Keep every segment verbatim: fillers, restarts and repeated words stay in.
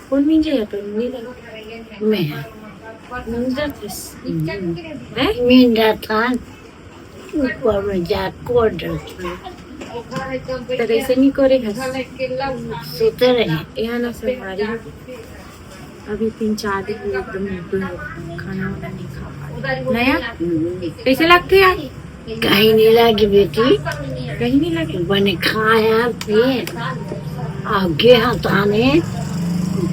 कौन मिंजे है पर मिंजे? मैं। मिंजा थस। हैं? मिंजा था। ऊपर में जा कोड रखी। तो ऐसे नहीं करे है। सुते रहे। यहाँ ना संगवारी। अभी तीन चार दिन में एकदम खाना वाना नहीं खा पा रही। नया? कैसे लगते यार? कहीं नहीं लगी बेटी। कहीं नहीं लगी? बने खाया फिर आगे हटाने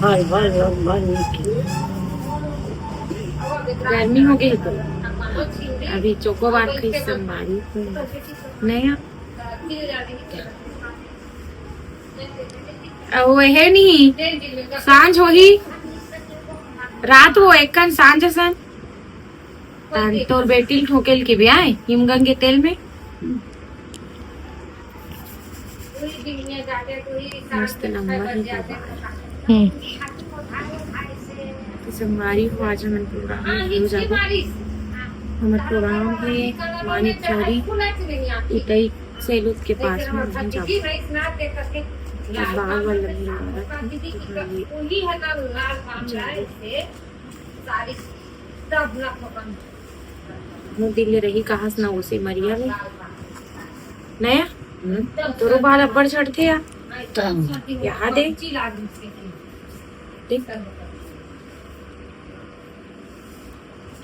भर भर भर भर निकली। गर्मी हो गई तो अभी चोकोबार खाई संगवारी। नया? अउ एहे नहीं, सांझ होही, रात हो, एकन सांझ असन। तोर बेटी ल ठोकेल के बियाह हिमगंगे तेल में। मस्त लंबा ही बाबा। हम्म। तो संगवारी हो, आज हमन प्रोग्राम में हो जाबो। हमर प्रोग्राम हे मानिक चौरी, उतई सैलूत के पास में वहीं जाबो। तो बाल वाल लंबी लंबा रखे, तो ये जाबो। मुँह दिल ले रही कहास ना उसे मरिया ले। नया? हम्म? तोरो बाल अब्बड़ झड़थे या? तब। यहाँ दे। देख।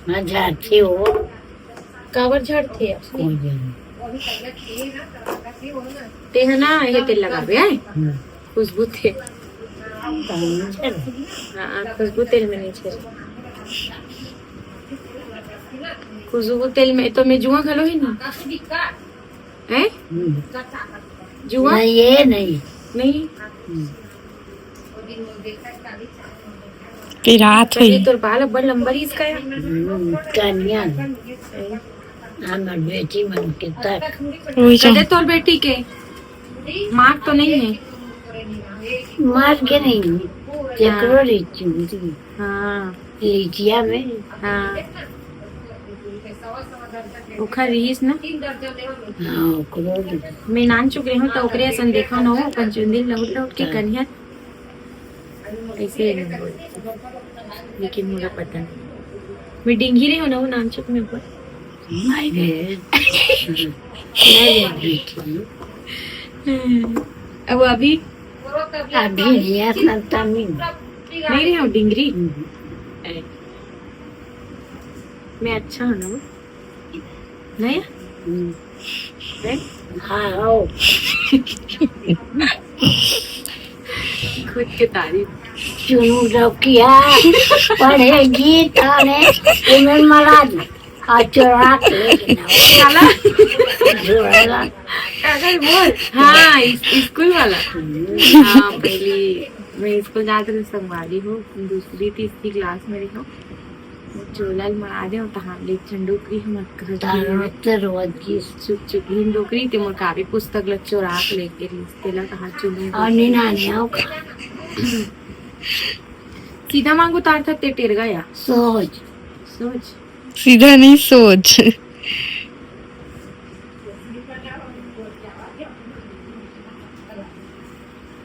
ना झाड़थे हो। काबर झड़थे अब? कोई नहीं। ते ह ना, ये तेल लगाबे, आय? हम्म। खुशबू तेल। हाँ, खुशबू तेल में नहीं छे। खुशबू तेल में तो में जुआ घलो ही नहीं। हैं? हम्म। जुआ? नहीं, ये नहीं। नहीं। हम्म। पिरात हुई। तोर बाल अब्बड़ लंबा रहिस का या? हम्म, कनिया। हमर बेटी मन के तक। वही तो। कदे तोर बेटी के? मार तो नहीं है? मार के नहीं, केकरो रही चुनरी। हाँ। लीजिया में। हाँ। ओखर रहिस ना? हाँ, ओकरो रहिस। मैं नान चुक रही हूँ, तो ओकरे असन देखो ना, वो अपन चुंदी लहुट लहुट के हाँ। कनिया। ऐसे ही नहीं बोलती। लेकिन मोला पता नहीं। मैं डिंगी रही हूँ ना, वो नान चुक में बोल। नहीं रे। नहीं रे, बेटी। अब अभी? अभी नहीं, अपना तमीन। नहीं रही हूँ, डिंगरी। हम्म। मैं अच्छा हूँ ना वो? नहीं? हम्म। नहीं? हाँ, हो। खुद के तारीफ। चुनू डौकिया, पढ़ेगी थाने, इमें मरा दी। आ चोरा के लेके ना। साला। चोरा। काका बोल। हाँ, इस-, स्कूल वाला। हम्म। हाँ, पहली मैं स्कूल जात रही, संगवारी हो, दूसरी, तीसरी क्लास में रही हो। चोला ल मरा दे, तहाँ ले एक ठन डोकरी हमर घर के तारो ते रोज की। चुप, चुप, हिन डोकरी ते मोर कापी पुस्तक ल चोरा के लेके रहिस, तेला कहा चुनू। और नी नानी आओ का। सीधा मांगो तार था ते टेरगा या। सोच। सोच। सीधा नहीं सोच।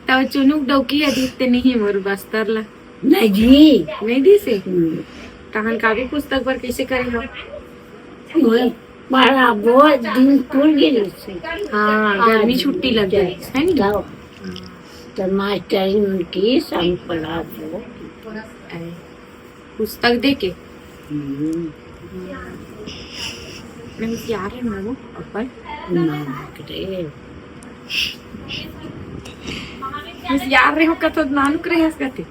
तब चुनुक डौकी आदित्य नहीं मोर बस्तर ला। नहीं जी। नहीं दी से? हम्म। तहन कापी पुस्तक पर कैसे करे हो? वही पढ़ाबो दिन खुल गे से। हाँ, गर्मी छुट्टी लग गई, है नी? तब, तो मास्टर उनकी संग पढ़ाबो। अरे, पुस्तक दे के? हम्म। मैं होशियार हूँ ना वो, अपन। नानक रे। होशियार रहे हो का तो नानुक रहे हस कते?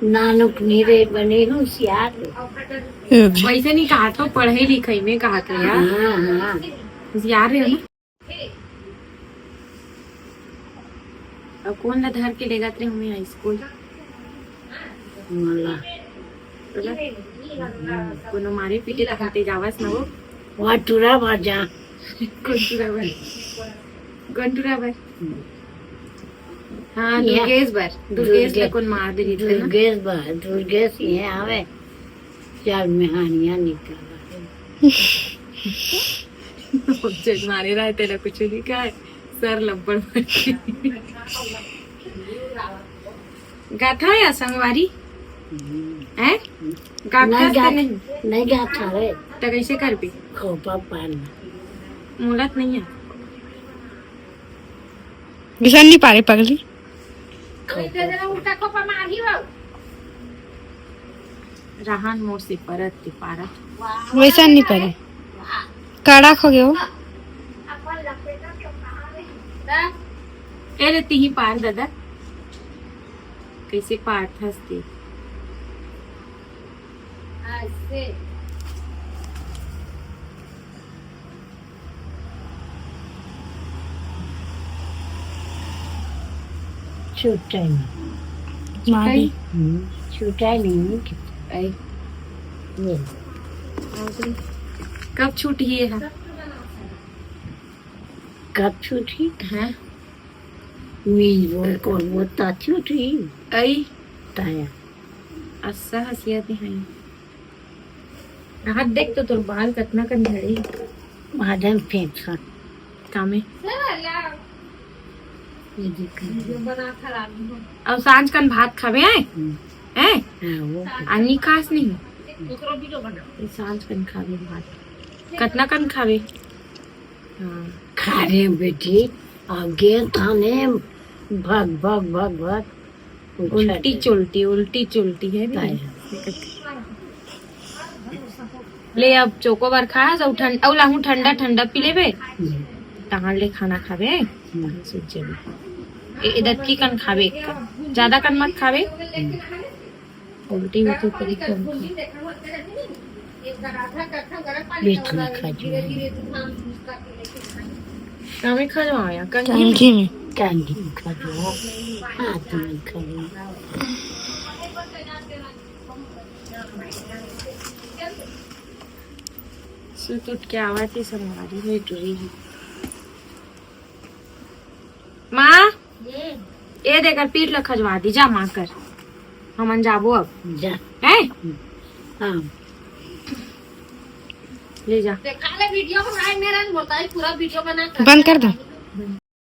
नानुक नहीं रहे, बने होशियार रहे। वैसे नहीं कहा तो पढ़े लिखे में कहा तो यार। हाँ, हाँ। होशियार रहे हो ना? अब कौन ला धर के लेगत रहे हमें हाई स्कूल? मोला। तोला? कोनो मारे पीटे तक ते जावस ना वो? वहाँ टूरा बाजा। कौन टूरा बर? कौन टूरा बर? हाँ, या। दुर्गेश बर। दुर्गेश दुर्गे-, ला कौन मार दे रही थी ना? दुर्गेश बर, दुर्गेश ये आवे। चार मेहानिया निकाला है। जब मारे रहे तेरा कुछ नहीं कहा, सर लब्बड़ मार के। गाथा या संगवारी? हैं? गाथा नहीं, नहीं। नहीं गाथा रे। त कैसे करबे? खोपा पान। मोलत नहीं है। बिसन नहीं पारे पगली। खोपा। रहन मोर से परत के पारत। वैसा नहीं परे। कड़ा खो गयो। ए रे, तिही पार दादा। कैसे पारथस ते? ऐसे। छूटा ही नहीं। मारी। हम्म, छूटा ही नहीं। आई। ये। कब छूटी है? कब छूटी? हैं? मीज वो कौन वो ता छूटी? आई। ताया। अस्सा हंसिया ते हैं। हाथ देख तो तोर बाल कतना कन झड़ी। माधन फेंक। कामे। ये देख। अब सांझ कन भात खाबे, हैं? हम्म। हैं? हाँ, वो। आ, नी खास नहीं। ये सांझ कन खाबे भात। कतना कन खाबे? हाँ। खा रे बेटी, आगे थाने भग, भग, भग, भग। उल्टी चुल्टी, उल्टी चुल्टी है नहीं? ले अब चोकोबार खा, सब ठंड-, अउ लाहू ठंडा, ठंडा पी लेबे। हम्म। तहां ले खाना खाबे, हम्म। तहां सूत जाबे। ए, ए दतकी कन खाबे, एक कन। ज्यादा कन मत खाबे। हम्म। उल्टी होती तो दिक्कत होती। बीच में खा जो। कामे खा जो आया, कंघी में। कंघी में। कंघी में खा जो। हाथ में खा जो। सुत उठ के आवा थी संगवारी में टुरी ही। माँ, ए दे कर पीठ ल खजवा दी, जा माँ कर। हमन जाबो अब। जा। हैं? हाँ। ले जा। देखा ले वीडियो बनाए मेरा, बोलता है पूरा वीडियो बना कर। बंद कर दो।